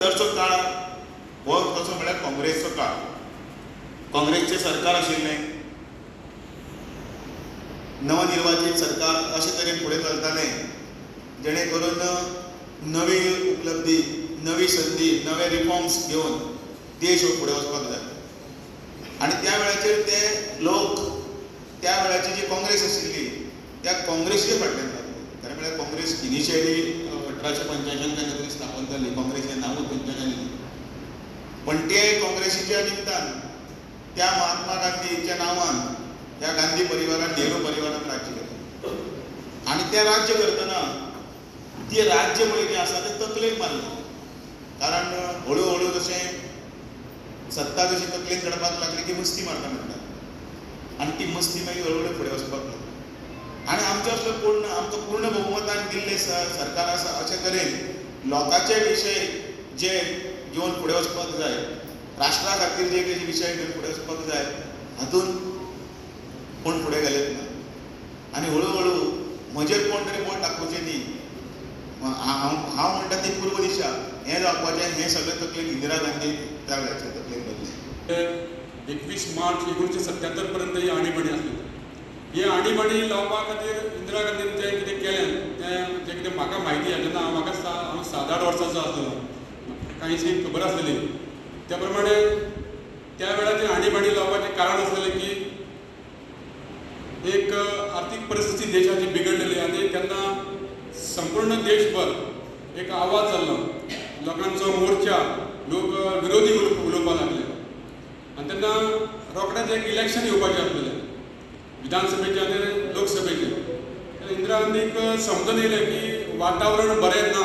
भितरचो काळ हो तसो म्हळ्यार काँग्रेसचो काळ, काँग्रेसचें सरकार आशिल्लें, नवनिर्वाचित सरकार अशे तरेन फुडें चलतालें जेणे करून नवी उपलब्धी, नवी संदी, नवे रिफॉर्म्स घेवन देश हो फुडें वचपाक जाय. आनी त्या वेळाचेर ते लोक त्या वेळाची जी काँग्रेस आशिल्ली त्या काँग्रेसीच्या फाटल्यान लागले. खरें म्हळ्यार काँग्रेस इनिशियली 1885 केन्ना तरी स्थापन जाली, काँग्रेस हें नांवूच खंयच्यान आयलें, पण ते काँग्रेसीच्या निमतान त्या महात्मा गांधीच्या नांवान त्या गांधी परिवारान, नेहरू परिवारान राज्य केलें. आनी तें राज्य करतना तें राज्य पळय जें आसा तें तकलेक मारलें, कारण हळू हळू जशें सत्ता जशी तकलेन चडपाक लागली की मस्ती मारता म्हणटा, आनी ती मस्ती मागीर हळू हळू फुडें वचपाक लागली. आनी आमचें असलो पूर्ण आमकां पूर्ण बहुमतान दिल्लें सरकार आसा अशे तरेन लोकांचे विशय जे घेवन फुडें वचपाक जाय, राष्ट्रा खातीर जे कितें विशय घेवन फुडें वचपाक जाय हातूंत कोण फुडें गेलेच ना. आनी हळू हळू म्हजेर कोण तरी बोट दाखोवचें न्ही, हांव म्हणटा ती पूर्व दिशा हें जावपाचें, हें सगळें तकलेन इंदिरा गांधी त्या वेळाचेर तकलेन भरलें. 21 मार्च 1977 पर्यंत ही आणीबाणी आसली. ही आणीबाणी लावपा खातीर इंदिरा गांधीन जें कितें केलें तें जें कितें म्हाका म्हायती आसा, जेन्ना हांव म्हाका हांव 7-8 वर्सांचो आसलो, कांयशी खबर आसलेली. त्या प्रमाणे त्या वेळाचेर आणीबाणी लावपाचें कारण आसलेलें की एक आर्थीक परिस्थिती देशाची बिगडलेली आनी तेन्ना संपूर्ण देशभर एक आवाज जाल्लो, लोकांचो मोर्चा, लोक विरोधी उलोवपाक लागले. आनी तेन्ना रोखडेंच एक इलेक्शन येवपाचें आसलेलें विधानसभेचें आनी लोकसभेचें. इंदिरा गांधीक समजून येयलें की वातावरण बरें ना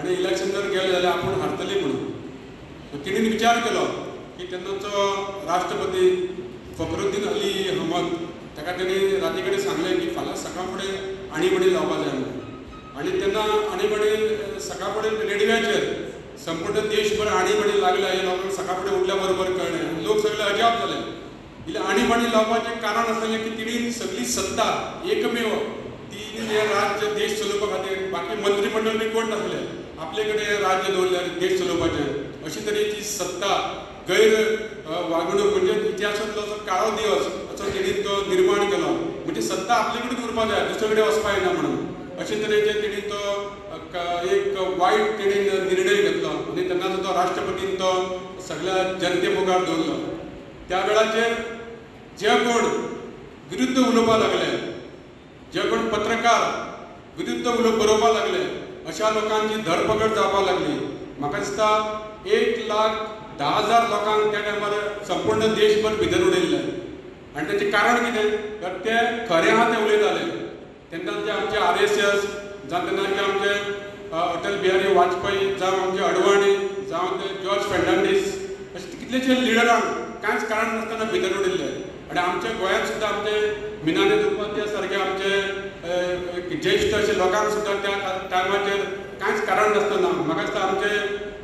आनी इलेक्शन जर गेलें जाल्यार आपूण हारतली म्हणून. तिणें विचार केलो की तेन्नाचो राष्ट्रपती फखरुद्दीन अली अहमद ताका तेणी राती कडेन सांगलें की फाल्यां सकाळ फुडें आणीबाणी लावपाक जाय म्हणून. आनी तेन्ना आणीबाणी सकाळ फुडें रेडियोचेर संपूर्ण देशभर आणीबाणी लागल्या हें लोकांक सकाळ फुडें उठल्या बरोबर कळ्ळें. लोक सगळे अजाप जाले. इल्लें आणीबाणी लावपाचें कारण आसलें की तिणी सगळी सत्ता एकमेव तिणी हें राज्य देश चलोवपा खातीर, बाकी मंत्रीमंडळ बी कोण नासले, आपले कडेन हें राज्य दवरलें आनी देश चलोवपाचें. अशी तरेची सत्ता गैर वागणूक म्हणजे इतिहासांतलो जो काळो दिवस असो तिणी तो निर्माण केलो. म्हणजे सत्ता आपले कडेन उरपाक जाय, दुसरे कडेन वचपाक जायना म्हणून अशे तरेचे तिणी तो एक वायट तिणी निर्णय घेतलो आनी तेन्नाचो तो राष्ट्रपतीन तो सगळ्या जनते मुखार दवरलो. त्या वेळाचेर जे कोण विरुद्ध उलोवपाक लागले, जे कोण पत्रकार विरुद्ध बरोवपाक लागले, अशा लोकांची धरपकड जावपाक लागली. म्हाका दिसता 1,10,000 लोकांक त्या टायमार संपूर्ण देशभर भितर उडयल्लें. आनी ताचें कारण कितें तर ते खरें आहा तें उलयताले. तेन्ना जे आमचे RSS जावं तेन्ना जे आमचे अटल बिहारी वाजपेयी जावं आमचे अडवाणी जावं ते जॉर्ज फेर्नांडीस अशे कितलेशे लिडरांक कांयच कारण नासतना भितर उडयल्ले. आनी आमच्या गोंयांत सुद्दां आमचे मिनानेद उपाध्याय सारके आमचे ज्येश्ठ अशे लोकांक सुद्दां त्या टायमाचेर कांयच कारण नासतना, म्हाका दिसता आमचे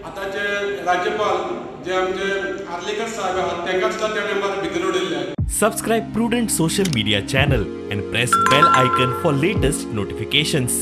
आतांचे राज्यपाल जे आमचे आर्लेकर साहेब आहात तांकां सुद्दां त्या टायमार भितर उडयल्ले. Subscribe Prudent Social Media channel and press bell icon for latest notifications.